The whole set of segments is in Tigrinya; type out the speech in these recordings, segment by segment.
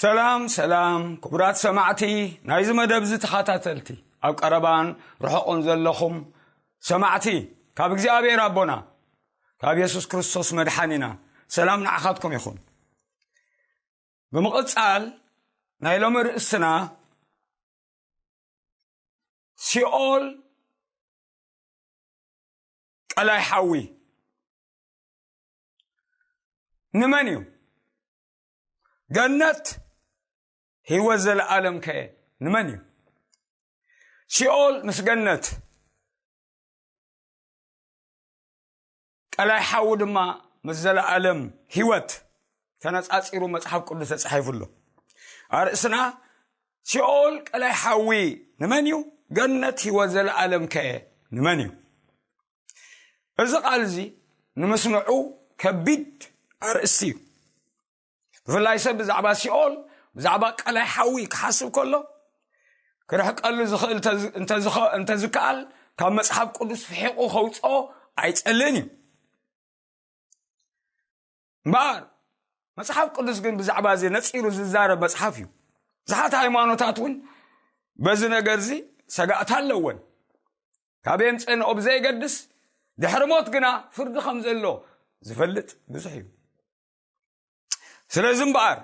ሰላም ሰላም ክቡራት ሰማዕቲ ናይዚ መደብ እዚ ተኸታተልቲ ኣብ ቀረባን ርሑቕን ዘለኹም ሰማዕቲ ካብ እግዚኣብሔር ኣቦና ካብ የሱስ ክርስቶስ መድሓኒና ሰላም ንዓኻትኩም ይኹን። ብምቕጻል ናይ ሎሚ ርእስና ሲኦል ቀላይ ሓዊ ንመን እዩ? ገነት ህይወት ዘለኣለም ከ ንመን እዩ? ሲኦል ምስ ገነት ቀላይ ሓዊ ድማ ምስ ዘለኣለም ህይወት ተነጻጺሩ መጽሓፍ ቅዱስ ተጻሒፉ ኣሎ። ኣርእስና ሲኦል ቀላይ ሓዊ ንመን እዩ? ገነት ህይወት ዘለኣለም ከ ንመን እዩ? እዚ ቃል እዚ ንምስምዑ ከቢድ ኣርእስቲ እዩ። ብፍላይ ሰብ ብዛዕባ ሲኦል ብዛዕባ ቀላይ ሓዊ ክሓስብ ከሎ ክርሕቀሉ ዝኽእል እንተዝኸ- እንተዝከኣል ካብ መጽሓፍ ቅዱስ ፍሒቑ ከውፅኦ ኣይጸልእን እዩ። እምበኣር መጽሓፍ ቅዱስ ግን ብዛዕባ እዚ ነጺሩ ዝዛረብ መጽሓፍ እዩ። ብዙሓት ሃይማኖታት እውን በዚ ነገር እዚ ሰጋእታ ኣለወን። ካብ የምፀንኦ ብዘይገድስ ድሕሪ ሞት ግና ፍርዲ ከም ዘሎ ዝፈልጥ ብዙሕ እዩ። ስለዚ እምበኣር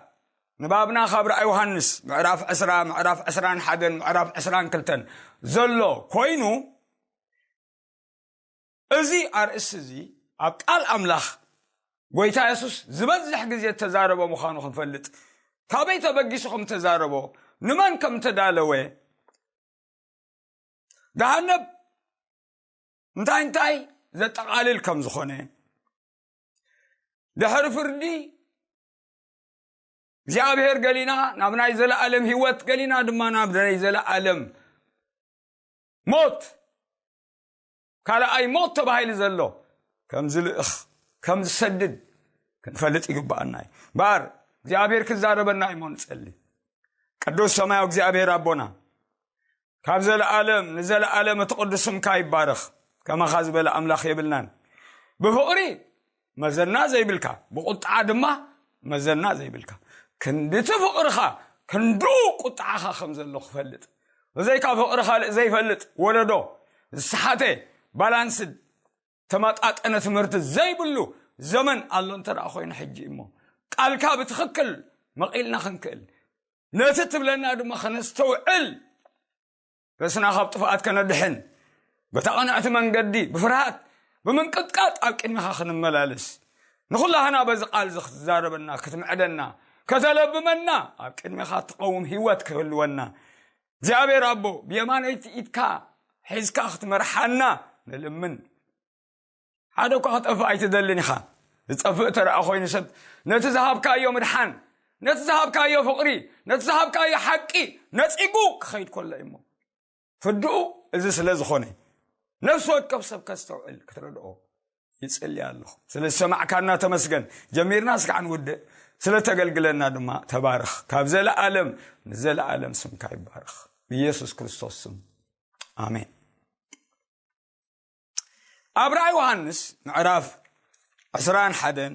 ንባብና ካብ ራእይ ዮሃንስ ምዕራፍ ዕስራ ምዕራፍ ዕስራን ሓደን ምዕራፍ ዕስራን ክልተን ዘሎ ኮይኑ እዚ ኣርእስቲ እዚ ኣብ ቃል ኣምላኽ ጎይታ የሱስ ዝበዝሕ ግዜ እተዛረቦ ምዃኑ ክንፈልጥ ካበይ ተበጊሱ ከም እተዛረቦ ንመን ከም እተዳለወ ገሃነብ እንታይ እንታይ ዘጠቓልል ከም ዝኾነ ድሕሪ ፍርዲ እግዚኣብሔር ገሊና ናብ ናይ ዘለኣለም ህይወት ገሊና ድማ ናብ ናይ ዘለኣለም ሞት ካልኣይ ሞት ተባሂሉ ዘሎ ከም ዝልእኽ ከም ዝሰድድ ክንፈልጥ ይግባኣና እዩ። እምበኣር እግዚኣብሔር ክዛረበና እዩ እሞ ንጸሊ። ቅዱስ ሰማያዊ እግዚኣብሔር ኣቦና ካብ ዘለኣለም ንዘለኣለም እቲ ቅዱስ ስምካ ይባረኽ። ከማኻ ዝበለ ኣምላኽ የብልናን። ብፍቕሪ መዘና ዘይብልካ ብቁጥዓ ድማ መዘና ዘይብልካ ክንድቲ ፍቕርኻ ክንዱ ቁጥዓኻ ከም ዘሎ ክፈልጥ ብዘይካ ፍቕሪ ካልእ ዘይፈልጥ ወለዶ ዝሰሓተ ባላንስድ ተመጣጠነ ትምህርቲ ዘይብሉ ዘመን ኣሎ እንተ ደኣ ኮይኑ ሕጂ እሞ ቃልካ ብትኽክል መቒልና ክንክእል ነቲ ትብለና ድማ ከነስተውዕል ርእስና ካብ ጥፍኣት ከነድሕን በታ ቅንዕቲ መንገዲ ብፍርሃት ብምንቅጥቃጥ ኣብ ቅድሚኻ ክንመላለስ ንኹላህና በዚ ቃል እዚ ክትዛረበና ክትምዕደና ከተለብመና ኣብ ቅድሚኻ ትቐውም ህይወት ክህልወና እግዚኣብሔር ኣቦ ብየማነይቲ ኢድካ ሒዝካ ክትመርሓና ንልምን ሓደ እኳ ክጠፍእ ኣይትደልን ኢኻ። ዝጠፍእ ተረኣ ኮይኑ ሰብ ነቲ ዝሃብካዮ ምድሓን ነቲ ዝሃብካዮ ፍቕሪ ነቲ ዝሃብካዮ ሓቂ ነፂጉ ክኸይድ ከሎ እሞ ፍድኡ እዚ ስለ ዝኾነ ነፍሲ ወከፍ ሰብ ከስተውዕል ክትረድኦ ይጽሊ ኣለኹ። ስለ ዝሰማዕካና ተመስገን። ጀሚርና እስካዕ ንውድእ። ስለ ተገልግለና ድማ ተባረኽ። ካብ ዘለኣለም ንዘለኣለም ስምካ ይባረኽ። ብኢየሱስ ክርስቶስ ስም ኣሜን። ኣብ ራእይ ዮሃንስ ምዕራፍ ዕስራን ሓደን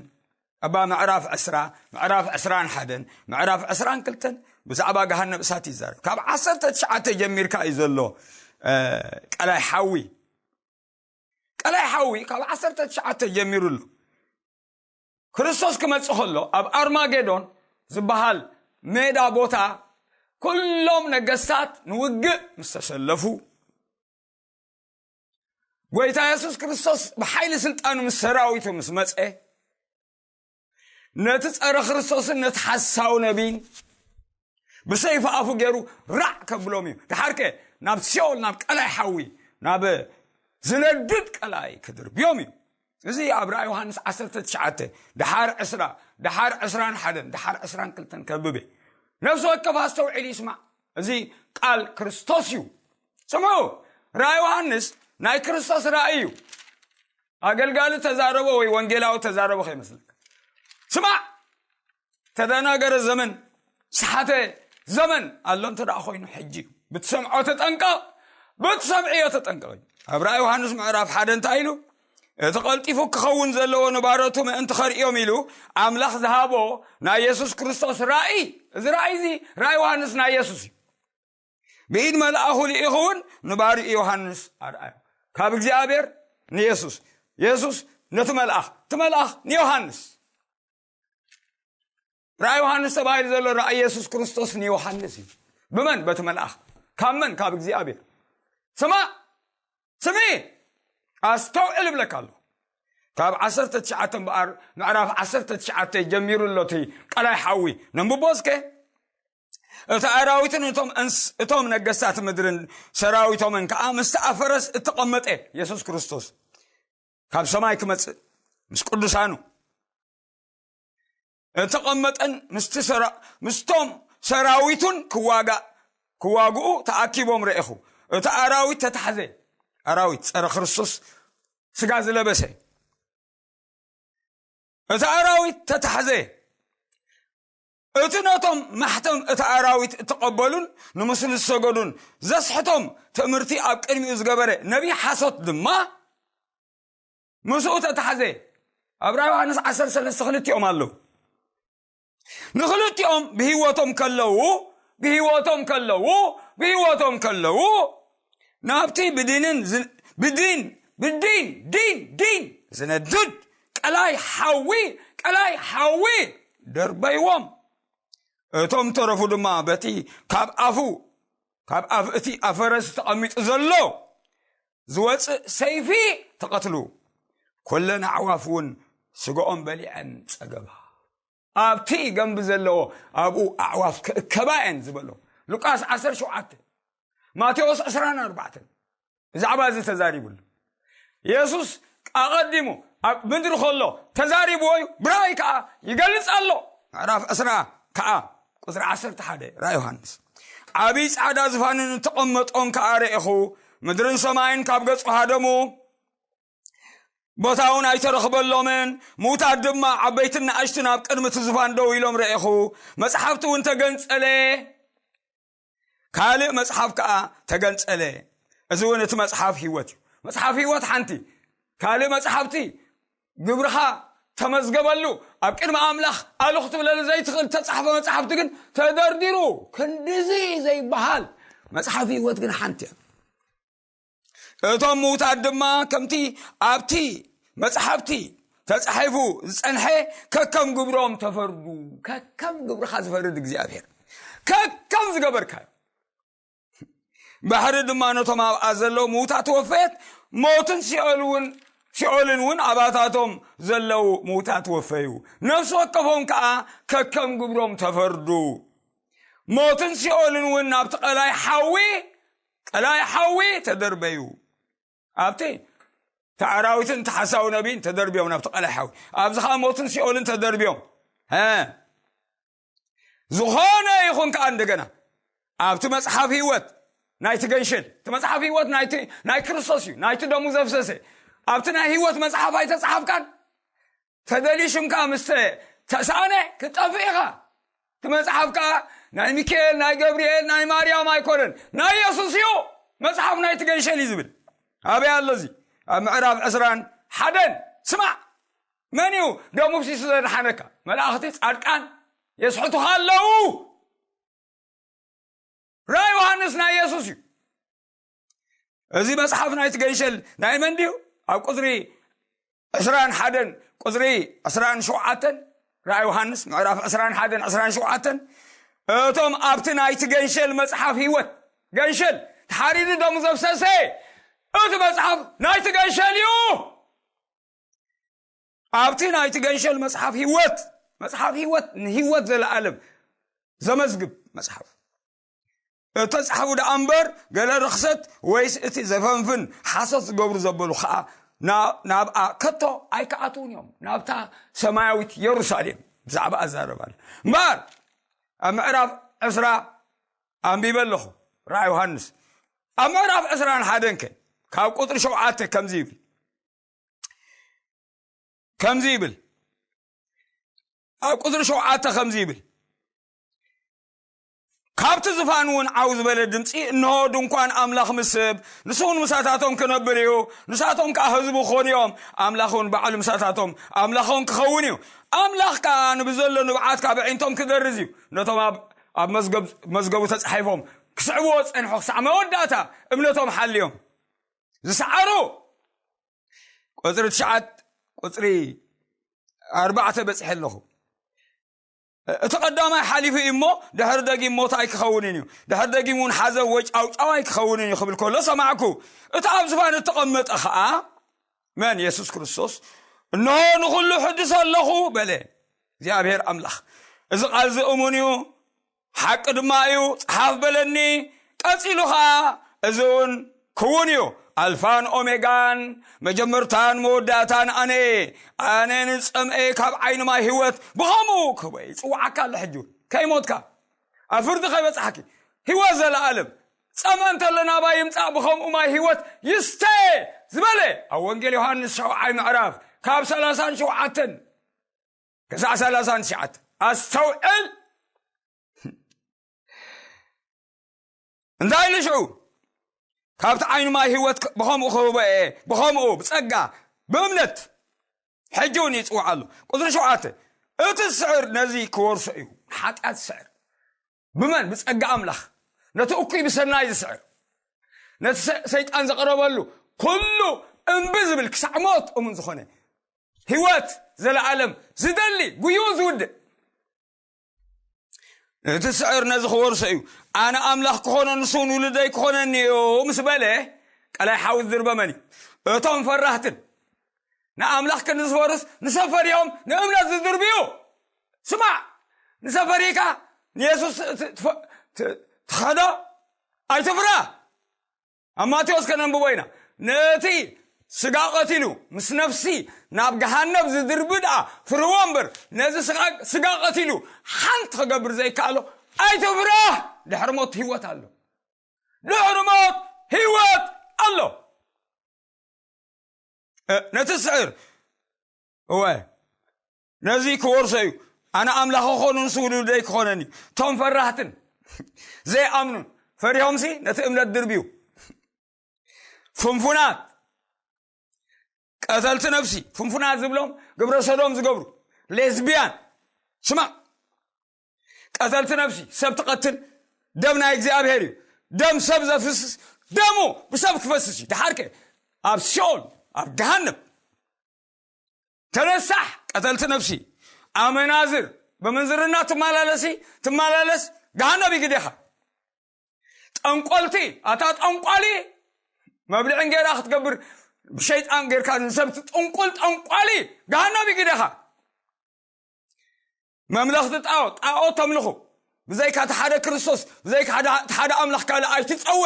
እባ ምዕራፍ ዕስራ ምዕራፍ ዕስራን ሓደን ምዕራፍ ዕስራን ክልተን ብዛዕባ ገሃነብ እሳት ይዛረብ። ካብ ዓሰርተ ትሽዓተ ጀሚርካ እዩ ዘሎ ቀላይ ሓዊ። ቀላይ ሓዊ ካብ ዓሰርተ ትሽዓተ ጀሚሩ ኣሎ። ክርስቶስ ክመጽእ ከሎ ኣብ ኣርማጌዶን ዝበሃል ሜዳ ቦታ ኩሎም ነገስታት ንውግእ ምስ ተሰለፉ ጎይታ የሱስ ክርስቶስ ብሓይሊ ስልጣኑ ምስ ሰራዊቱ ምስ መጸ ነቲ ጸረ ክርስቶስን ነቲ ሓሳዊ ነቢይን ብሰይፊ ኣፉ ገይሩ ራዕ ከብሎም እዩ። ድሓርከ ናብ ሲኦል ናብ ቀላይ ሓዊ ናብ ዝነድድ ቀላይ ክድርብዮም እዩ። እዚ ኣብ ራእይ ዮሃንስ ዓሰርተ ትሽዓተ ድሓር ዕስራ ድሓር ዕስራን ሓደን ድሓር ዕስራን ክልተን ከብብ እየ። ነፍሲ ወከፍ ኣስተውዒሉ ይስማዕ። እዚ ቃል ክርስቶስ እዩ። ስምዑ፣ ራእይ ዮሃንስ ናይ ክርስቶስ ራእይ እዩ። ኣገልጋሊ ተዛረቦ ወይ ወንጌላዊ ተዛረቦ ከይመስለካ። ስማዕ፣ ተደናገረ ዘመን ሰሓተ ዘመን ኣሎ እንተ ደኣ ኮይኑ ሕጂ እዩ። ብትሰምዖ ተጠንቀቕ፣ ብትሰምዕዮ ተጠንቀቕ እዩ። ኣብ ራእይ ዮሃንስ ምዕራፍ ሓደ እንታይ ኢሉ? እቲ ቀልጢፉ ክኸውን ዘለዎ ንባሮቱ ምእንቲ ኸርእዮም ኢሉ ኣምላኽ ዝሃቦ ናይ የሱስ ክርስቶስ ራእይ፣ እዚ ራእይ እዚ ራእይ ዮሃንስ ናይ የሱስ እዩ። ብኢድ መልኣኹ ልኢኹ እውን ንባርኡ ዮሃንስ ኣርኣዮ። ካብ እግዚኣብሔር ንየሱስ፣ የሱስ ነቲ መልኣኽ፣ እቲ መልኣኽ ንዮሃንስ። ራእይ ዮሃንስ ተባሂሉ ዘሎ ራእይ የሱስ ክርስቶስ ንዮሃንስ እዩ። ብመን? በቲ መልኣኽ። ካብ መን? ካብ እግዚኣብሔር። ስማ፣ ስሚ፣ ኣስተውዕል እብለካ ኣለኹ። ካብ ዓሰርተ ትሽዓተ እምበኣር፣ ምዕራፍ ዓሰርተ ትሽዓተ ጀሚሩ ኣሎ እቲ ቀላይ ሓዊ። ነንብቦ እስከ። እቲ ኣራዊትን እቶም እንስ-፣ እቶም ነገስታት ምድርን ሰራዊቶምን ከኣ ምስቲ ኣብ ፈረስ እተቐመጠ የሱስ ክርስቶስ ካብ ሰማይ ክመጽእ ምስ ቅዱሳኑ እተቐመጠን ምስቲ ሰራ-፣ ምስቶም ሰራዊቱን ክዋጋእ፣ ክዋግኡ ተኣኪቦም ረኢኹ። እቲ ኣራዊት ተታሕዘ። ኣራዊት ጸረ ክርስቶስ ስጋ ዝለበሰ። እቲ ኣራዊት ተታሕዘ። እቲ ነቶም ማሕተም እቲ ኣራዊት እተቐበሉን ንምስሉ ዝሰገዱን ዘስሕቶም ትእምርቲ ኣብ ቅድሚኡ ዝገበረ ነቢይ ሓሶት ድማ ምስኡ ተታሕዘ። ኣብ ራእይ ዮሃንስ ዓሰርተ ሰለስተ ክልቲኦም ኣለዉ። ንኽልቲኦም ብህይወቶም ከለዉ፣ ብህይወቶም ከለዉ፣ ብህይወቶም ከለዉ፣ ናብቲ ብዲንን ዝ-፣ ብዲን፣ ብዲን፣ ዲን፣ ዲን ዝነድድ ቀላይ ሓዊ፣ ቀላይ ሓዊ ደርበይዎም። እቶም ተረፉ ድማ በቲ ካብ ኣፉ፣ ካብ ኣፍ እቲ ኣብ ፈረስ ተቐሚጡ ዘሎ ዝወጽእ ሰይፊ ተቐትሉ። ኩለን ኣዕዋፍ እውን ስጋኦም በሊዐን ጸገባ። ኣብቲ ገንቢ ዘለዎ ኣብኡ ኣዕዋፍ ክእከባ እየን ዝበሎ። ሉቃስ ዓሰርተ ሸውዓተ፣ ማቴዎስ ዕስራን ኣርባዕተን ብዛዕባ እዚ ተዛሪቡሉ። የሱስ ኣቐዲሙ ኣብ ምድሪ ከሎ ተዛሪብዎ እዩ፣ ብራእይ ከኣ ይገልጽ ኣሎ። ምዕራፍ ዕስራ ከኣ ቁጽሪ ዓሰርተ ሓደ ራእይ ዮሃንስ። ዓብዪ ጻዕዳ ዝፋንን እተቐመጦን ከኣ ረኢኹ፣ ምድርን ሰማይን ካብ ገጹ ሃደሙ፣ ቦታ እውን ኣይተረኽበሎምን። ምዉታት ድማ ዓበይትን ንኣሽቱን ኣብ ቅድሚ እቲ ዝፋን ደው ኢሎም ረኢኹ። መጽሓፍቲ እውን ተገንጸለ። ካልእ መጽሓፍ ከኣ ተገንጸለ። እዚ እውን እቲ መጽሓፍ ህይወት እዩ። መጽሓፍ ህይወት ሓንቲ። ካልእ መጽሓፍቲ ግብርኻ ተመዝገበሉ፣ ኣብ ቅድሚ ኣምላኽ ኣሉ ክትብለሉ ዘይትኽእል ተጻሕፈ መጽሓፍቲ ግን ተደርዲሩ። ክንድዚ ዘይበሃል መጽሓፍ ህይወት ግን ሓንቲ እያ። እቶም ምዉታት ድማ ከምቲ ኣብቲ መጽሓፍቲ ተጻሒፉ ዝጸንሐ ከከም ግብሮም ተፈርዱ። ከከም ግብርኻ ዝፈርድ እግዚኣብሔር። ከከም ዝገበርካዮ። ባሕሪ ድማ ነቶም ኣብኣ ዘለዉ ምዉታት ወፈየት፣ ሞትን ሲኦል እውን፣ ሲኦልን እውን ኣባታቶም ዘለዉ ምዉታት ወፈዩ። ነፍሲ ወከፎም ከኣ ከከም ግብሮም ተፈርዱ። ሞትን ሲኦልን እውን ናብቲ ቀላይ ሓዊ፣ ቀላይ ሓዊ ተደርበዩ። ኣብቲ እቲ ኣራዊትን እቲ ሓሳዊ ነቢይን ተደርብዮም ናብቲ ቀላይ ሓዊ። ኣብዚ ኸኣ ሞትን ሲኦልን ተደርብዮም። ሀ። ዝኾነ ይኹን ከኣ እንደገና ኣብቲ መጽሓፍ ህይወት ናይቲ ገንሸል፣ እቲ መጽሓፍ ህይወት ናይቲ፣ ናይ ክርስቶስ እዩ፣ ናይቲ ደሙ ዘፍሰሰ። ኣብቲ ናይ ህይወት መጽሓፍ ኣይተጻሓፍካን? ተደልዩ ሽምካ ምስ ተ-፣ ተሳእነ ክትጠፍእ ኢኻ። እቲ መጽሓፍ ከኣ ናይ ሚካኤል፣ ናይ ገብርኤል፣ ናይ ማርያም ኣይኮነን፣ ናይ የሱስ እዩ። መጽሓፍ ናይቲ ገንሸል እዩ ዝብል። ኣበይ ኣሎ እዚ? ኣብ ምዕራፍ ዕስራን ሓደን። ስማዕ፣ መን እዩ ደሙ ፍሲሱ ዘድሓነካ? መላእኽቲ፣ ጻድቃን የስሕቱኻ ኣለዉ። ራእይ ዮሃንስ ናይ የሱስ እዩ። እዚ መጽሓፍ ናይቲ ገንሸል ናይ መን ድዩ? ኣብ ቁጽሪ ዕስራን ሓደን፣ ቁጽሪ ዕስራን ሸውዓተን፣ ራእይ ዮሃንስ ምዕራፍ ዕስራን ሓደን ዕስራን ሸውዓተን፣ እቶም ኣብቲ ናይቲ ገንሸል መጽሓፍ ህይወት፣ ገንሸል ተሓሪዱ ደሙ ዘፍሰሰ፣ እቲ መጽሓፍ ናይቲ ገንሸል እዩ። ኣብቲ ናይቲ ገንሸል መጽሓፍ ህይወት፣ መጽሓፍ ህይወት ንህይወት ዘለኣለም ዘመዝግብ መጽሓፍ። እተጻሕፉ ደኣ እምበር፣ ገለ ርኽሰት ወይስ እቲ ዘፈንፍን ሓሶት ዝገብሩ ዘበሉ ኸኣ ና-፣ ናብኣ ከቶ ኣይከኣትዉን እዮም። ናብታ ሰማያዊት የሩሳሌም ብዛዕባ ኣዛረብ ኣሎ። እምበኣር፣ ኣብ ምዕራፍ ዕስራ ኣንቢበ ኣለኹ፣ ራእይ ዮሃንስ። ኣብ ምዕራፍ ዕስራን ሓደን ከ፣ ካብ ቁጽሪ ሸውዓተ ከምዚ ይብል። ከምዚ ይብል። ኣብ ቁጽሪ ሸውዓተ ከምዚ ይብል። ካብቲ ዝፋን እውን ዓው ዝበለ ድምፂ፣ እንሆ ድንኳን ኣምላኽ ምስ ሰብ፣ ንሱ እውን ምሳታቶም ክነብር እዩ፣ ንሳቶም ከዓ ህዝቡ ክኾኑ እዮም፣ ኣምላኽ እውን ባዕሉ ምሳታቶም ኣምላኾም ክኸውን እዩ። ኣምላኽ ከዓ ንብዘሎ ንብዓት ካብ ኣዒንቶም ክደርዝ እዩ። ነቶም ኣብ ኣብ መዝገብ መዝገቡ ተጻሒፎም ክስዕብዎ ዝጸንሑ ክሳዕ መወዳእታ እምነቶም ሓልዮም ዝሰዓሩ። ቁጽሪ ትሽዓት ቁጽሪ ኣርባዕተ በጺሐ ኣለኹ። እቲ ቀዳማይ ሓሊፉ እዩ እሞ፣ ድሕሪ ደጊም ሞት ኣይክኸውንን እዩ፣ ድሕሪ ደጊም እውን ሓዘን ወይ ጫውጫው ኣይክኸውንን እዩ ክብል ከሎ ሰማዕኩ። እቲ ኣብ ዝፋን እተቐመጠ ኸኣ መን? የሱስ ክርስቶስ። እንሆ ንኹሉ ሕድስ ኣለኹ በለ እግዚኣብሔር ኣምላኽ። እዚ ቃል እዚ እሙን እዩ፣ ሓቂ ድማ እዩ፣ ጸሓፍ በለኒ። ቀጺሉ ኸኣ እዚ እውን ክውን እዩ። ኣልፋን ኦሜጋን፣ መጀመርታን መወዳእታን ኣነ። ኣነ ንጸምኤ ካብ ዓይኒ ማይ ህይወት ብኸምኡ ክህቦ ይጽውዓካ ኣሎ። ሕጂ እውን ከይሞትካ ኣብ ፍርዲ ከይበጻሕኪ ህይወት ዘለኣለም ጸምእ እንተሎ ናባይ ይምጻእ ብኸምኡ ማይ ህይወት ይስተ ዝበለ ኣብ ወንጌል ዮሃንስ ሻውዓይ ምዕራፍ ካብ ሰላሳን ሸውዓተን ክሳዕ ሰላሳን ትሽዓተ። ኣስተውዕል። እንታይ ኢሉ ሽዑ? ካብቲ ዓይኒ ማይ ህይወት ክ- ብኸምኡ ክህቦ እየ፣ ብኸምኡ ብጸጋ ብእምነት ሕጂ እውን ይጽውዕ ኣሎ። ቁጽሪ ሸውዓተ፣ እቲ ዝስዕር ነዚ ክወርሶ እዩ። ሓጢኣት ዝስዕር ብመን? ብጸጋ ኣምላኽ። ነቲ እኩይ ብሰናይ ዝስዕር፣ ነቲ ሰ- ሰይጣን ዘቕረበሉ ኩሉ እምቢ ዝብል ክሳዕ ሞት እሙን ዝኾነ ህይወት ዘለኣለም ዝደሊ ጉይኡ ዝውድእ። እቲ ስዕር ነዚ ክወርሶ እዩ። ኣነ ኣምላኽ ክኾኖ ንሱ እውን ውሉደይ ክኾነኒ እዩ ምስ በለ ቀላይ ሓዊ ዝድርበ መን እዩ? እቶም ፈራህትን ንኣምላኽ ክንዲ ዝፈርስ ንሰብ ፈሪሆም ንእምነት ዝድርብዩ። ስማዕ፣ ንሰብ ፈሪህካ ንየሱስ ት- ትፈ- ት- ትኸዶ ኣይትፍራ። ኣብ ማቴዎስ ከነንብቦ ኢና። ነቲ ስጋ ቀቲሉ ምስ ነፍሲ ናብ ገሃነብ ዝድርቢ ደኣ ፍርህዎ እምበር፣ ነዚ ስጋ- ስጋ ቀቲሉ ሓንቲ ክገብር ዘይከኣሎ ኣይትፍራህ። ድሕሪ ሞት ህይወት ኣሎ። ድሕሪ ሞት ህይወት ኣሎ። እ፣ ነቲ ስዕር እወ ነዚ ክወርሶ እዩ። ኣነ ኣምላኽ ክኾኑ ንሱ ውሉደይ ክኾነኒ። እቶም ፈራህትን ዘይኣምኑን ፈሪሆምሲ ነቲ እምነት ድርብዩ። ፍንፉናት፣ ቀተልቲ ነፍሲ፣ ፍንፉናት ዝብሎም ግብረ ሰዶም ዝገብሩ፣ ሌዝቢያን። ስማዕ፣ ቀተልቲ ነፍሲ፣ ሰብ ትቐትል፣ ደም ናይ እግዚኣብሔር እዩ። ደም ሰብ ዘፍስስ፣ ደሙ ብሰብ ክፈስስ እዩ። ደሓርከ ኣብ ሲኦል፣ ኣብ ገሃነም ተነሳሕ። ቀተልቲ ነፍሲ፣ ኣመናዝር፣ ብምንዝርና ትመላለሲ ትመላለስ፣ ገሃነብ ይግዴኻ። ጠንቆልቲ፣ ኣታ ጠንቋሊ፣ መብልዒ እንጌራ ክትገብር ብሸይጣን ጌርካ ንሰብ ትጥንቁል ጠንቋሊ፣ ገሃነብ ይግዴኻ። መምለኽቲ ጣዖት፣ ጣዖት ተምልኹ፣ ብዘይካ እቲ ሓደ ክርስቶስ፣ ብዘይካ ሓደ እቲ ሓደ ኣምላኽ ካልእ ኣይትጸውዕ፣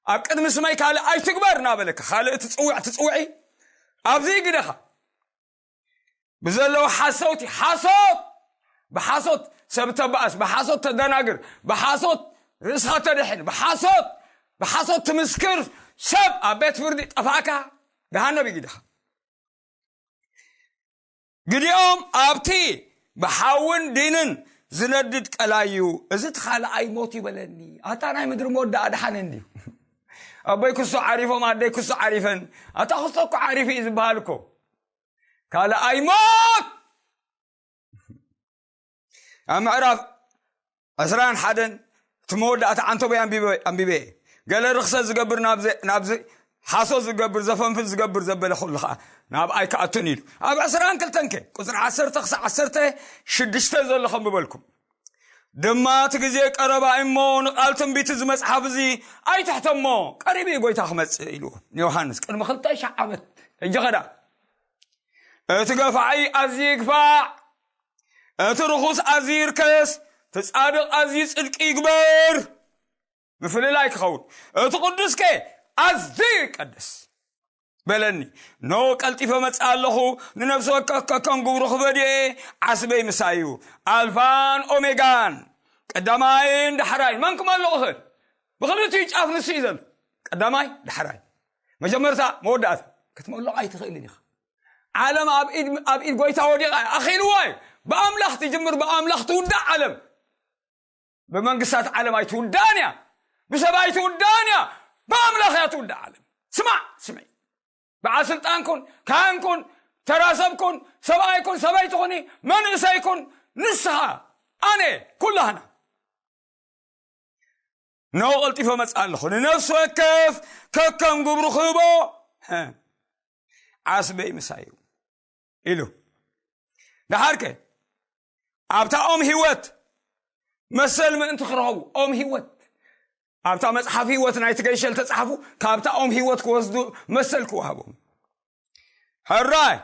ኣብ ቅድሚ ስመይ ካልእ ኣይትግበር እናበለካ ካልእ ትጽውዕ ትጽውዒ፣ ኣብዚ ይግደኻ። ብዘለዉ ሓሰውቲ፣ ሓሶት፣ ብሓሶት ሰብ ተባእስ፣ ብሓሶት ተደናግር፣ ብሓሶት ርእስኻ ተድሕን፣ ብሓሶት ብሓሶት ትምስክር ሰብ ኣብ ቤት ፍርዲ ጠፋእካ፣ ገሃነብ ይግደኻ። ግዲኦም ኣብቲ ብሓውን ዲንን ዝነድድ ቀላይ እዩ። እዚ እቲ ካልኣይ ሞት ይበለኒ። ኣታ ናይ ምድሪ ሞት ደኣ ደሓነ እንድዩ። ኣቦይ ክሱ ዓሪፎም፣ ኣደይ ክሱ ዓሪፈን። ኣታ ክስቶ እኮ ዓሪፉ እዩ ዝበሃል እኮ። ካልኣይ ሞት ኣብ ምዕራፍ ዕስራን ሓደን እቲ መወዳእታ ዓንተቦይ ኣንቢበ ኣንቢበ እየ። ገለ ርኽሰት ዝገብር ናብዚ ናብዚ ሓሶት ዝገብር ዘፈንፍን ዝገብር ዘበለ ኩሉ ኸዓ ናብ ኣይከኣቱን ኢሉ። ኣብ ዕስራን ክልተን ከ ቁፅሪ ዓሰርተ ክሳብ ዓሰርተ ሽዱሽተ ዘሎ ከንብበልኩም። ድማ እቲ ግዜ ቀረባ እሞ ንቃል ትንቢት እዚ መጽሓፍ እዚ ኣይትሕተሞ፣ ቀሪቡ እዩ ጎይታ ክመጽእ ኢሉ ንዮሃንስ ቅድሚ ክልተ ሺሕ ዓመት። ሕጂ ኸዳ እቲ ገፋዒ ኣዝዩ ይግፋዕ፣ እቲ ርኹስ ኣዝዩ ይርከስ፣ እቲ ጻድቕ ኣዝዩ ጽድቂ ይግበር፣ ምፍልላይ ክኸውን፣ እቲ ቅዱስከ ኣዝዩ ይቀደስ በለኒ። ኖ ቀልጢፈ መጽእ ኣለኹ፣ ንነፍሲ ወከፍ ከከም ግብሩ ክፈድዮ እየ፣ ዓስበይ ምሳይ እዩ። ኣልፋን ኦሜጋን፣ ቀዳማይን ዳሕራይን። መን ክመልኦ ይኽእል? ብኽልቲኡ ጫፍ ንሱ እዩ ዘሎ። ቀዳማይ ዳሕራይ። መጀመርታ መወዳእታ ክትመልኦ ኣይትኽእልን ኢኻ። ዓለም ኣብ ኢድ ኣብ ኢድ ጎይታ ወዲቓ ኣኺልዋ እዩ። ብኣምላኽ ትጅምር ብኣምላኽ ትውዳእ ዓለም። ብመንግስታት ዓለም ኣይትውዳእን እያ። ብሰብ ኣይትውዳእን እያ። ብኣምላኽ እያ ትውዳእ ዓለም። ስማዕ፣ ስምዒ። በዓል ስልጣንኩን፣ ካህንኩን፣ ተራሰብኩን፣ ሰብኣይኩን፣ ሰበይትኹኒ፣ መንእሰይኩን፣ ንስኻ፣ ኣነ፣ ኩላህና። እነሆ ቀልጢፈ መጽእ ኣለኹ፣ ንነፍሲ ወከፍ ከከም ግብሩ ክህቦ፣ ሀ፣ ዓስበይ ምሳይ እዩ ኢሉ። ደሓርከ ኣብታ ኦም ህይወት መሰል ምእንቲ ክረኸቡ፣ ኦም ህይወት ኣብታ መጽሓፍ ህይወት ናይቲ ገንሸል ተጻሕፉ፣ ካብታ ኦም ህይወት ክወስዱ መሰል ክወሃቦም። ሕራይ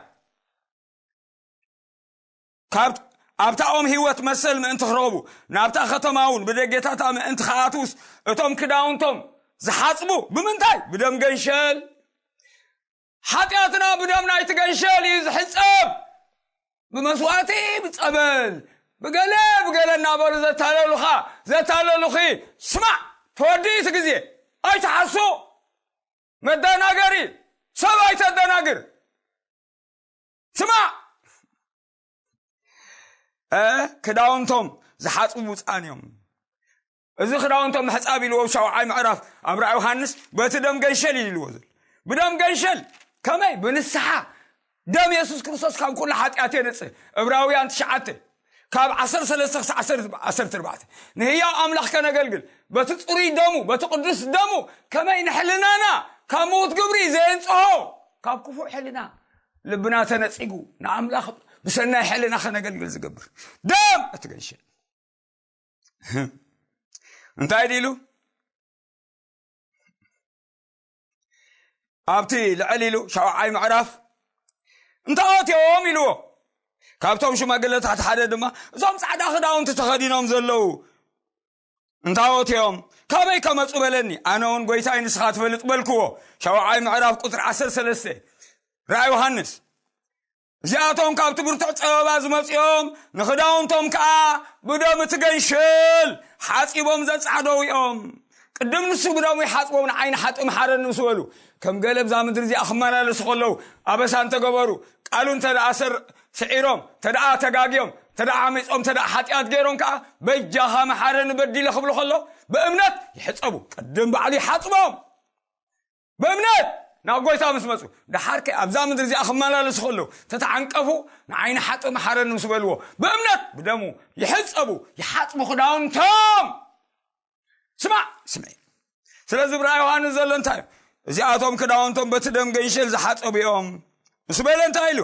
ካብ ኣብታ ኦም ህይወት መሰል ምእንቲ ክረኽቡ፣ ናብታ ከተማ እውን ብደጌታታ ምእንቲ ክኣትዉስ፣ እቶም ክዳውንቶም ዝሓጽቡ ብምንታይ? ብደም ገንሸል። ሓጢኣትና ብደም ናይቲ ገንሸል እዩ ዝሕጸብ። ብመስዋእቲ፣ ብጸበል፣ ብገለ ብገለ እናበሉ ዘታለሉኻ፣ ዘታለሉኺ፣ ስማዕ፣ ተወዲ እቲ ግዜ። ኣይትሓሱ። መደናገሪ፣ ሰብ ኣይተደናግር። ስማዕ፣ እ፣ ክዳውንቶም ዝሓጽቡ ብፁዓን እዮም። እዚ ክዳውንቶም ምሕጻብ ኢልዎ ኣብ ሻውዓይ ምዕራፍ ኣብ ራእይ ዮሃንስ በቲ ደም ገንሸል እዩ ኢልዎ ዘሎ። ብደም ገንሸል ከመይ? ብንስሓ። ደም የሱስ ክርስቶስ ካብ ኩሉ ሓጢኣት የንጽህ። ዕብራውያን ትሽዓተ ካብ ዓሰርተ ሰለስተ ክሳዕ ዓሰርተ ኣርባዕተ። ንህያው ኣምላኽ ከነገልግል በቲ ጽሩይ ደሙ፣ በቲ ቅዱስ ደሙ ከመይ ንሕልናና ካብ ምዉት ግብሪ ዘየንጽሆ፣ ካብ ክፉእ ሕልና ልብና ተነጺጉ ንኣምላኽ ብሰናይ ሕልና ከነገልግል ዝገብር ደም እቲ ገንሸል። እንታይ ድሉ ኣብቲ ልዕል ኢሉ ሻውዓይ ምዕራፍ እንታወት እዮም ኢልዎ። ካብቶም ሽማግለታት ሓደ ድማ እዞም ጻዕዳ ክዳውንቲ ተኸዲኖም ዘለዉ እንታወት እዮም፣ ካበይ ከመጹ በለኒ። ኣነ እውን ጎይታይ ንስኻ ትፈልጥ በልክዎ። ሻውዓይ ምዕራፍ ቁጽሪ ዓሰርተ ሰለስተ ራእይ ዮሃንስ። እዚኣቶም ካብቲ ብርቱዕ ጸበባ ዝመጽኦም ንኽዳውንቶም ከኣ ብደም እቲ ገንሽል ሓጺቦም ዘጻዕደው እዮም። ቅድም ንሱ ብደሙ ይሓጽቦም ንዓይኒ ሓጥእ መሓረኒ ምስ በሉ፣ ከም ገለ ብዛ ምድሪ እዚኣ ክመላለሱ ከለዉ ኣበሳ እንተገበሩ፣ ቃሉ እንተ ደኣ ሰር ስዒሮም፣ እንተ ደኣ ተጋግዮም፣ እንተ ደኣ ዓሚጾም፣ እንተ ደኣ ሓጢኣት ገይሮም ከኣ በጃኻ መሓረኒ በዲለ ክብሉ ከለዉ ብእምነት ይሕጸቡ። ቅድም ባዕሉ ይሓጽቦም። ብእምነት ናብ ጎይታ ምስ መጹ፣ ደሓርከ ኣብዛ ምድሪ እዚኣ ክመላለሱ ከለዉ ተተዓንቀፉ፣ ንዓይኒ ሓጥእ መሓረኒ ምስ በልዎ ብእምነት ብደሙ ይሕጸቡ፣ ይሓጽቡ ክዳውንቶም። ስማዕ፣ ስምዒ። ስለዚ ብራይ ዮሃንስ ዘሎ እንታይ እዩ? እዚኣቶም ክዳውንቶም በቲ ደም ገንሸል ዝሓጸቡ እዮም ምስ በለ እንታይ ኢሉ?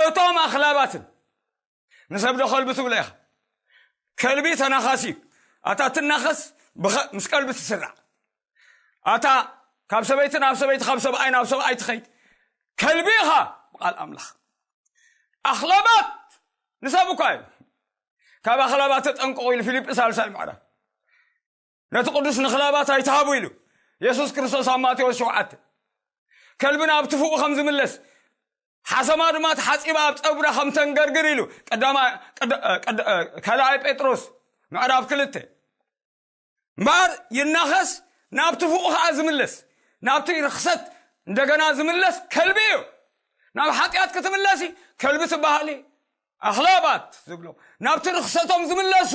እቶም ኣኽላባትን ንሰብ ዶ ከልቢ ትብሎ ኢኻ? ከልቢ ተናኻሲ እዩ። ኣታ ትናኸስ ብኸ-፣ ምስ ከልቢ ትስራዕ። ኣታ ካብ ሰበይቲ ናብ ሰበይቲ፣ ካብ ሰብኣይ ናብ ሰብኣይ ትኸይድ። ከልቢ ኢኻ ብቓል ኣምላኽ። ኣኽላባት ንሰብ እኳ እዩ። ካብ ኣኽላባት ተጠንቀቑ ኢሉ ፊልጲ ሳልሳይ ምዕራፍ። ነቲ ቅዱስ ንኽላባት ኣይትሃቡ ኢሉ የሱስ ክርስቶስ ኣብ ማቴዎስ ሸውዓተ። ከልቢ ናብ ትፉኡ ከም ዝምለስ፣ ሓሰማ ድማ ተሓጺባ ኣብ ጸጉራ ከም ተንገርግር ኢሉ ቀዳማ-፣ ቀዳ-፣ ቀዳ-፣ ካልኣይ ጴጥሮስ ምዕራፍ ክልተ። እምበኣር ይናኸስ፣ ናብ ትፉኡ ኸኣ ዝምለስ፣ ናብቲ ርኽሰት እንደገና ዝምለስ ከልቢ እዩ። ናብ ሓጢኣት ክትምለሲ ከልቢ ትበሃሊ። ኣኽላባት ዝብሎ ናብቲ ርኽሰቶም ዝምለሱ፣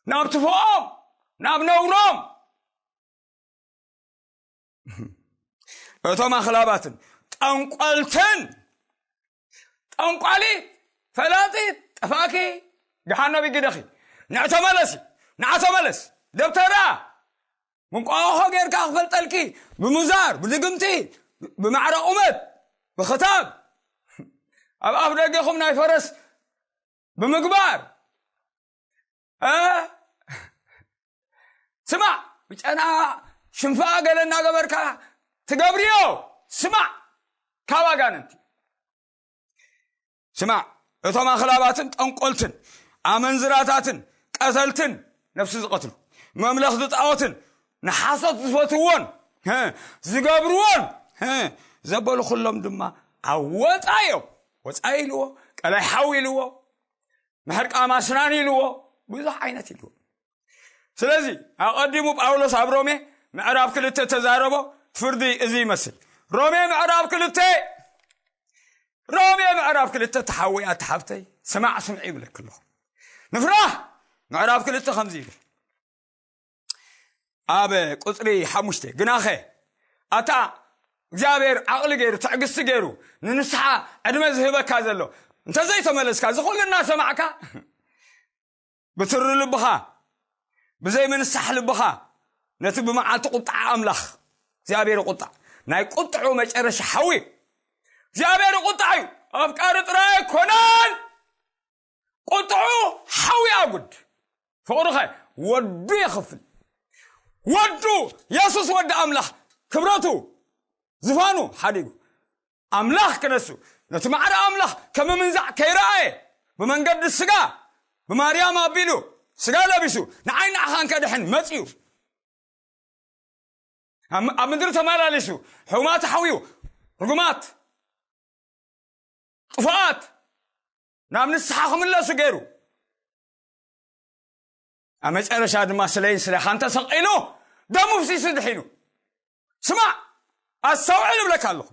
ናብ ትፉኦም፣ ናብ ነውሮም። እቶም ኣኽላባትን ጠንቆልትን፣ ጠንቋሊ፣ ፈላጢ፣ ጠፋኪ፣ ደሓን ነቢ ግደኺ፣ ንዕ ተመለሲ፣ ንዓ ተመለስ፣ ደብተራ፣ ምንቋቑሖ ጌርካ ክፈልጠልኪ፣ ብምዛር፣ ብድግምቲ፣ ብማዕረ ቁመት፣ ብኽታብ፣ ኣብ ኣፍ ደገኹም ናይ ፈረስ ብምግባር፣ እ? ስማዕ፣ ብጨና ሽንፋ ገለ እናገበርካ ትገብርዮ። ስማዕ፣ ካብ ኣጋንንቲ። ስማዕ፣ እቶም ኣኽላባትን ጠንቆልትን፣ ኣመንዝራታትን፣ ቀተልትን፣ ነፍሲ ዝቐትሉ፣ መምለኽ ዝጣዖትን፣ ንሓሶት ዝፈትዎን፣ ህ፣ ዝገብርዎን፣ ህ፣ ዘበሉ ኩሎም ድማ ኣብ ወጻ እዮም። ወጻ ኢልዎ፣ ቀላይ ሓው ኢልዎ፣ ምሕርቃ ማስናን ኢልዎ፣ ብዙሕ ዓይነት ኢልዎ። ስለዚ ኣቐዲሙ ጳውሎስ ኣብ ሮሜ ምዕራፍ ክልተ ተዛረቦ ፍርዲ እዚ ይመስል። ሮሜ ምዕራፍ ክልተ፣ ሮሜ ምዕራፍ ክልተ ተሓዊ ኣቲ ሓብተይ፣ ስማዕ ስምዒ ይብለክ ኣለኹ። ንፍራህ። ምዕራፍ ክልተ ከምዚ ይብል ኣብ ቁፅሪ ሓሙሽተ፣ ግናኸ ኣታ እግዚኣብሔር ዓቕሊ ገይሩ ትዕግስቲ ገይሩ ንንስሓ ዕድመ ዝህበካ ዘሎ እንተዘይተመለስካ፣ እዚ ኩሉ እናሰማዕካ ብትሪ ልብኻ ብዘይምንሳሕ ልብኻ ነቲ ብመዓልቲ ቁጣዓ ኣምላኽ እግዚኣብሔር ቁጣዕ ናይ ቁጥዑ መጨረሻ ሓዊ እግዚኣብሔር ቁጣዕ እዩ። ኣፍቃሪ ጥራይ ኣይኮነን። ቁጥዑ ሓዊ ኣጉድ ፍቕሩኸ ወዱ የኽፍል። ወዱ የሱስ ወዲ ኣምላኽ ክብረቱ ዝፋኑ ሓዲጉ ኣምላኽ ክነሱ ነቲ ማዕረ ኣምላኽ ከም ምንዛዕ ከይረኣየ ብመንገዲ ስጋ ብማርያም ኣቢሉ ስጋ ለቢሱ ንዓይ ንዓኻን ከድሕን መጽዩ ኣብ ኣብ ምድሪ ተመላሊሱ ሕማት ሓውዩ ርጉማት ጥፉኣት ናብ ንስሓ ክምለሱ ገይሩ ኣብ መጨረሻ ድማ ስለይን ስለኻን ተሰቒሉ ደሙ ፍሲሱ ድሒኑ። ስማዕ ኣስተውዕል እብለካ ኣለኹ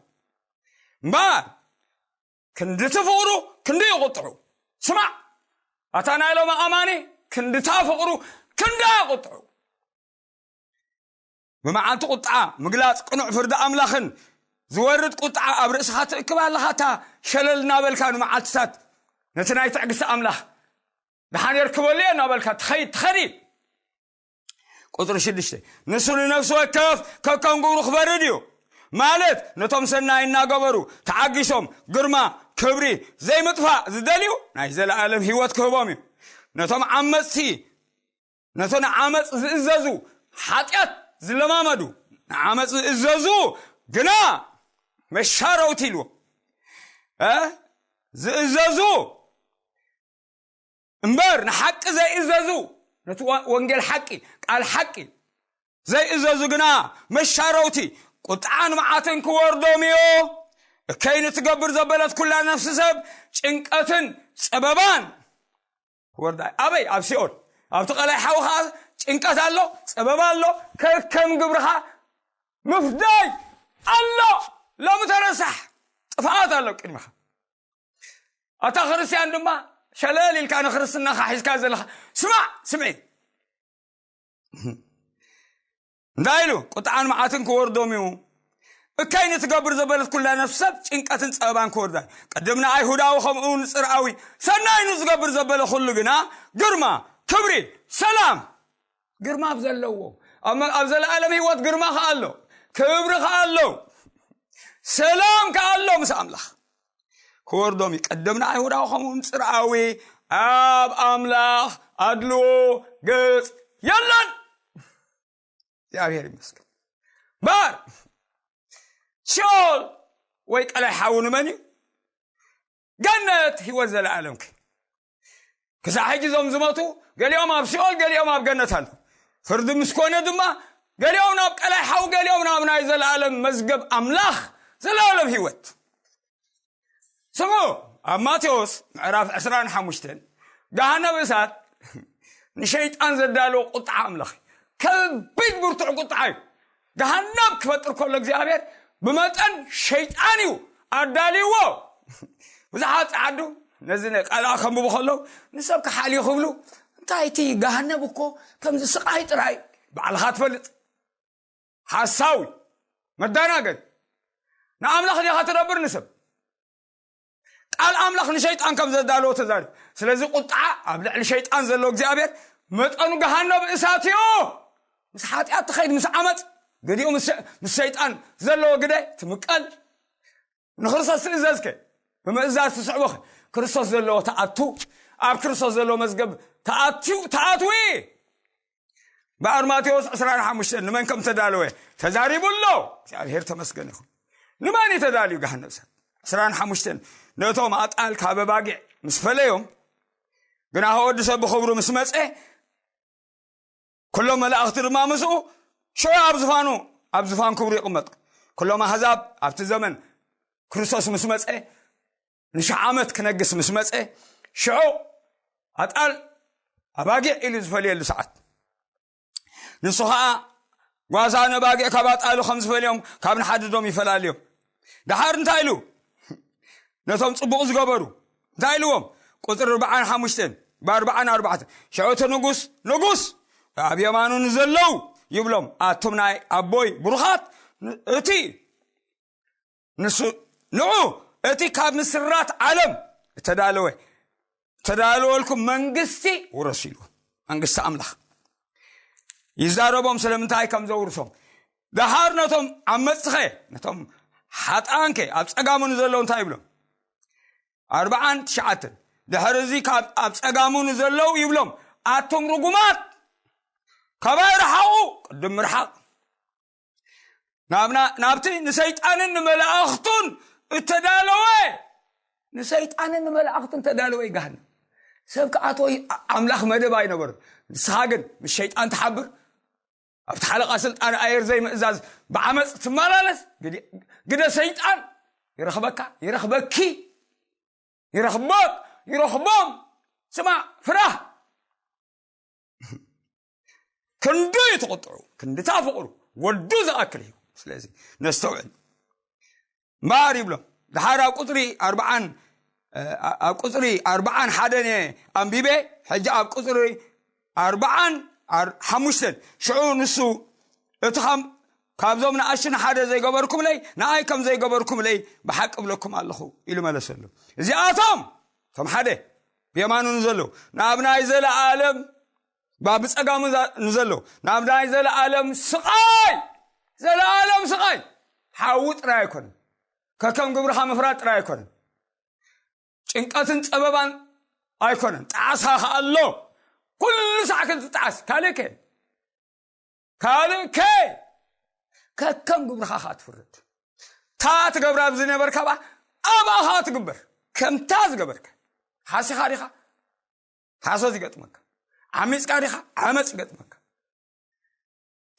እምበኣር ክንድቲ ፍቕሩ ክንዲ ይቑጥዑ። ስማዕ ኣታ ናይ ሎም ኣማኒ ክንድታ ፍቕሩ ክንዳ ይቑጥዑ። ብመዓልቲ ቁጥዓ ምግላፅ ቅኑዕ ፍርዲ ኣምላኽን ዝወርድ ቁጥዓ ኣብ ርእስኻ ትእክብ ኣለኻ። እታ ሸለል እናበልካ ንመዓልትታት ነቲ ናይ ትዕግስቲ ኣምላኽ ደሓን የርክበሉ እየ እናበልካ ትኸይድ ትኸዲ። ቁፅሪ ሽዱሽተ ንሱ ንነፍሲ ወከፍ ከከም ግብሩ ክፈርድ እዩ። ማለት ነቶም ሰናይ እናገበሩ ተዓጊሶም ግርማ ክብሪ ዘይምጥፋእ ዝደልዩ ናይ ዘለኣለም ህይወት ክህቦም እዩ። ነቶም ዓመፅቲ ነቶ ንዓመፅ ዝእዘዙ ሓጢኣት ዝለማመዱ ንዓመፅ ዝእዘዙ ግና መሻረውቲ ኢልዎ ዝእዘዙ እምበር ንሓቂ ዘይእዘዙ ነቲ ወንጌል ሓቂ ቃል ሓቂ ዘይእዘዙ ግና መሻረውቲ ቁጥዓን መዓትን ክወርዶም እዮ። እከይ ንትገብር ዘበለት ኩላ ነፍሲ ሰብ ጭንቀትን ፀበባን ክወርዳ ኣበይ ኣብ ሲኦል ኣብቲ ቀላይ ሓዊ ከዓ ጭንቀት ኣሎ ፀበባ ኣሎ ከከም ግብርኻ ምፍዳይ ኣሎ። ሎሚ ተረሳሕ ጥፍኣት ኣሎ ቅድሚኻ። ኣታ ክርስትያን ድማ ሸለል ኢልካ ንክርስትናኻ ሒዝካ ዘለኻ ስማዕ ስምዒ እንታይ ኢሉ ቁጥዓን መዓትን ክወርዶም እዩ። እካይ ንትገብር ዘበለት ኩላ ነፍሲ ሰብ ጭንቀትን ፀበባን ክወርዳ እዩ። ቅድም ንኣይሁዳዊ ከምኡ ንፅርኣዊ ሰናይ ንዝገብር ዘበለ ኩሉ ግና ግርማ ክብሪ ሰላም ግርማ ኣብ ዘለዎ ኣብ ዘለኣለም ህይወት ግርማ ከኣሎ ክብሪ ከኣሎ ሰላም ከኣሎ ምስ ኣምላኽ ክወርዶም እዩ። ቅድም ንኣይሁዳዊ ከምኡ ንፅርኣዊ ኣብ ኣምላኽ ኣድልዎ ገፅ የለን። እግዚኣብሔር ይመስገን። ባር ሲኦል ወይ ቀላይ ሓዊ ንመን እዩ? ገነት ህይወት ዘለኣለምክ ክሳብ ሕጂ እዞም ዝመቱ ገሊኦም ኣብ ሲኦል ገሊኦም ኣብ ገነት ኣሎ። ፍርዲ ምስ ኮነ ድማ ገሊኦም ናብ ቀላይ ሓዊ ገሊኦም ናብ ናይ ዘለኣለም መዝገብ ኣምላኽ ዘለኣለም ህይወት። ስምዑ ኣብ ማቴዎስ ምዕራፍ ዕስራን ሓሙሽተን ገሃነብ እሳት ንሸይጣን ዘዳለዎ ቁጥዓ ኣምላኽ ከቢድ ብርቱዕ ቁጥዓ እዩ። ገሃነብ ክፈጥር ከሎ እግዚኣብሔር ብመጠን ሸይጣን እዩ ኣዳልይዎ። ብዙሓት ጸዓዱ ነዚ ቃልኣ ከንብቡ ከለዉ ንሰብ ክሓልዩ ክብሉ እንታይ እቲ ገሃነብ እኮ ከምዚ ስቃይ ጥራይ ባዕልኻ ትፈልጥ ሓሳዊ መዳናገር ንኣምላኽ ዲኻ ትነብር ንሰብ ቃል ኣምላኽ ንሸይጣን ከም ዘዳለዎ ተዛሪ ስለዚ ቁጣዓ ኣብ ልዕሊ ሸይጣን ዘሎ እግዚኣብሔር መጠኑ ገሃነብ እሳት እዩ። ምስ ሓጢኣት ትኸይድ ምስ ዓመፅ ገዲኡ ምስ ሸይጣን ዘለዎ ግደ ትምቀል ንክርስቶስ ትእዘዝከ ብምእዛዝ ትስዕቦኸ ክርስቶስ ዘለዎ ተኣቱ ኣብ ክርስቶስ ዘለዎ መዝገብ ተኣትዩ ተኣትዊ በኣር ማቴዎስ ዕስራን ሓሙሽተን ንመን ከም ተዳለወ ተዛሪቡ ኣሎ። እግዚኣብሔር ተመስገን ይኹን። ንመን እዩ ተዳልዩ ገሃነብ እሳት? ዕስራን ሓሙሽተን ነቶም ኣጣል ካብ ኣባጊዕ ምስ ፈለዮም ግና ከወዲ ሰብ ብኽብሩ ምስ መፀ ኩሎም መላእኽቲ ድማ ምስኡ ሽዑ ኣብ ዝፋኑ ኣብ ዝፋን ክብሩ ይቕመጥ። ኩሎም ኣህዛብ ኣብቲ ዘመን ክርስቶስ ምስ መፀ ንሽሕ ዓመት ክነግስ ምስ መፀ ሽዑ ኣጣል ኣባጊዕ ኢሉ ዝፈልየሉ ሰዓት ንሱ ከዓ ጓሳ ነባጊዕ ካብ ኣጣሉ ከም ዝፈልዮም ካብ ንሓድዶም ይፈላልዮም። ደሓር እንታይ ኢሉ ነቶም ፅቡቕ ዝገበሩ እንታይ ኢልዎም? ቁፅሪ ኣርባዓን ሓሙሽተን ብኣርባዓን ኣርባዕተን ሽዑ እቲ ንጉስ ንጉስ ኣብ የማኑ ንዘለዉ ይብሎም ኣቱም ናይ ኣቦይ ብሩኻት እቲ ንሱ ንዑ እቲ ካብ ምስራት ዓለም እተዳለወ እተዳለወልኩም መንግስቲ ውረሱ ኢሉ መንግስቲ ኣምላኽ ይዛረቦም ስለምንታይ ከም ዘውርሶም ደሃር ነቶም ኣብ መፅኸ ነቶም ሓጣንከ ኣብ ፀጋሙ ንዘለዉ እንታይ ይብሎም ኣርባዓን ትሽዓተን ድሕሪ እዚ ካብ ኣብ ፀጋሙ ንዘለዉ ይብሎም ኣቱም ርጉማት ካባይ ርሓቑ ቅድም ምርሓቕ ናብና ናብቲ ንሰይጣንን ንመላእኽቱን እተዳለወ ንሰይጣንን ንመላእኽቱን እተዳለወ ይጋህነ ሰብ ክኣትዎ ኣምላኽ መደብ ኣይነበሩ ንስኻ ግን ምስ ሸይጣን ትሓብር ኣብቲ ሓለቓ ስልጣን ኣየር ዘይምእዛዝ ብዓመፅ ትመላለስ ግደ ሰይጣን ይረኽበካ ይረኽበኪ ይረኽበክ ይረኽቦም ስማ ፍራህ ክንዱ እዩ ትቕጥዑ ክንድታ ፍቕሩ ወዱ ዝኣክል እዩ ስለዚ ነስተውዕል እምበኣር ይብሎም ድሓር ኣብ ቁፅሪ ኣርባዓን ኣብ ቁፅሪ ኣርባዓን ሓደን እየ ኣንቢበ ሕጂ ኣብ ቁፅሪ ኣርባዓን ሓሙሽተን ሽዑ ንሱ እቲ ካብዞም ንኣሽቱ ንሓደ ዘይገበርኩምለይ ንኣይ ከም ዘይገበርኩምለይ ብሓቂ እብለኩም ኣለኹ ኢሉ መለሰሉ እዚኣቶም ከም ሓደ ብየማኑ ንዘለዉ ናብ ናይ ዘለኣለም ብፀጋሙ ንዘለዉ ናብ ናይ ዘለኣለም ስቓይ ዘለኣለም ስቓይ ሓዊ ጥራይ ኣይኮነን ከከም ግብርኻ ምፍራድ ጥራይ ኣይኮነን ጭንቀትን ፀበባን ኣይኮነን ጣዕሳ ከኣሎ ኩሉ ሳዕ ክትጣዓስ ካልእከ ካልእከ ከከም ግብርኻ ከዓ ትፍርድ ታ ትገብራ ዝነበርካ ባ ኣባኻ ትግበር ከምታ ዝገበርካ ሓሲኻ ዲኻ ሓሶት ይገጥመካ ዓሚፅካ ዲኻ ዓመፅ ይገጥመካ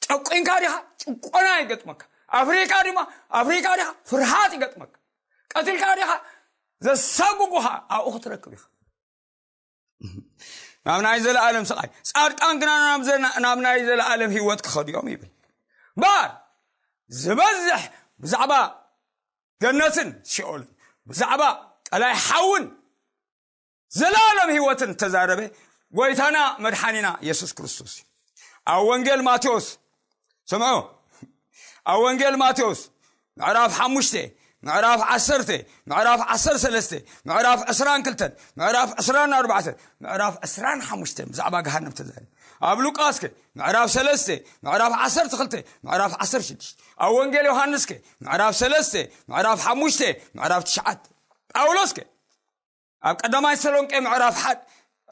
ጨቂንካ ዲኻ ጭቆና ይገጥመካ ኣፍሪካ ድማ ኣፍሪካ ዲኻ ፍርሃት ይገጥመካ ቀትልካ ዲኻ ዘሳጉጉኻ ኣብኡ ክትረክብ ኢኻ ናብ ናይ ዘለኣለም ስቓይ ፃድቃን ግና ናብ ናይ ዘለኣለም ህይወት ክኸዱ እዮም ይብል እምበኣር ዝበዝሕ ብዛዕባ ገነትን ሲኦልን ብዛዕባ ቀላይ ሓውን ዘለኣለም ህይወትን እተዛረበ ጎይታና መድሓኒና የሱስ ክርስቶስ እዩ ኣብ ወንጌል ማቴዎስ ስምዑ ኣብ ወንጌል ማቴዎስ ምዕራፍ ሓሙሽተ ምዕራፍ ዓሰርተ ምዕራፍ ዓሰርተ ሰለስተ ምዕራፍ ዕስራን ክልተን ምዕራፍ ዕስራን ኣርባዕተን ምዕራፍ ዕስራን ሓሙሽተን ብዛዕባ ገሃነም ተዛረበ ኣብ ሉቃስከ ምዕራፍ ሰለስተ ምዕራፍ ዓሰርተ ክልተ ምዕራፍ ዓሰርተ ሽዱሽተ ኣብ ወንጌል ዮሃንስከ ምዕራፍ ሰለስተ ምዕራፍ ሓሙሽተ ምዕራፍ ትሽዓተ ጳውሎስከ ኣብ ቀዳማይ ተሰሎንቄ ምዕራፍ ሓደ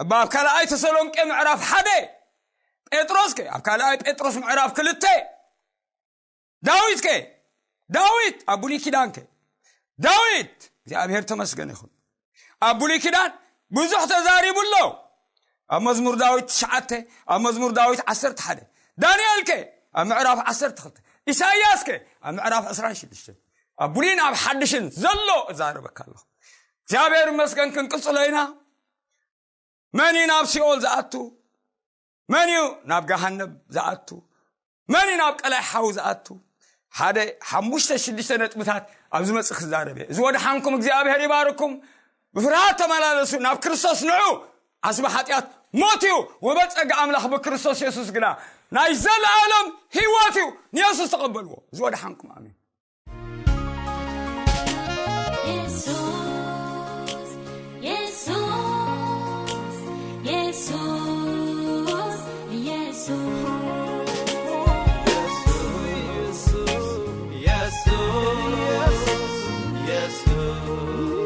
ኣብ ካልኣይ ተሰሎንቄ ምዕራፍ ሓደ ጴጥሮስከ ኣብ ካልኣይ ጴጥሮስ ምዕራፍ ክልተ ዳዊትከ ዳዊት ኣብ ብሉይ ኪዳንከ ዳዊት እግዚኣብሔር ተመስገን ይኹን ኣብ ብሉይ ኪዳን ብዙሕ ተዛሪቡ ኣሎ ኣብ መዝሙር ዳዊት ትሽዓተ ኣብ መዝሙር ዳዊት ዓሰርተ ሓደ ዳንኤልከ ኣብ ምዕራፍ ዓሰርተ ክልተ ኢሳያስከ ኣብ ምዕራፍ ዕስራን ሽዱሽተን ኣብ ብሉይን ኣብ ሓድሽን ዘሎ እዛረበካ ኣለኹ እግዚኣብሔር ይመስገን ክንቅፅሎ ኢና መን እዩ ናብ ሲኦል ዝኣቱ መን እዩ ናብ ገሃነብ ዝኣቱ መን እዩ ናብ ቀላይ ሓዊ ዝኣቱ ሓደ ሓሙሽተ ሽዱሽተ ነጥብታት ኣብ ዝመፅእ ክዛረብ እየ እዚ ወድሓንኩም እግዚኣብሔር ይባርኩም ብፍርሃት ተመላለሱ ናብ ክርስቶስ ንዑ ዓስቢ ሓጢኣት ሞት እዩ ውበ ጸጋ ኣምላኽ ብክርስቶስ የሱስ ግና ናይ ዘለኣለም ህይወት እዩ ንየሱስ ተቐበልዎ እዚ ወድሓንኩም ኣሜን Jesús, Jesús, Jesús, Jesús.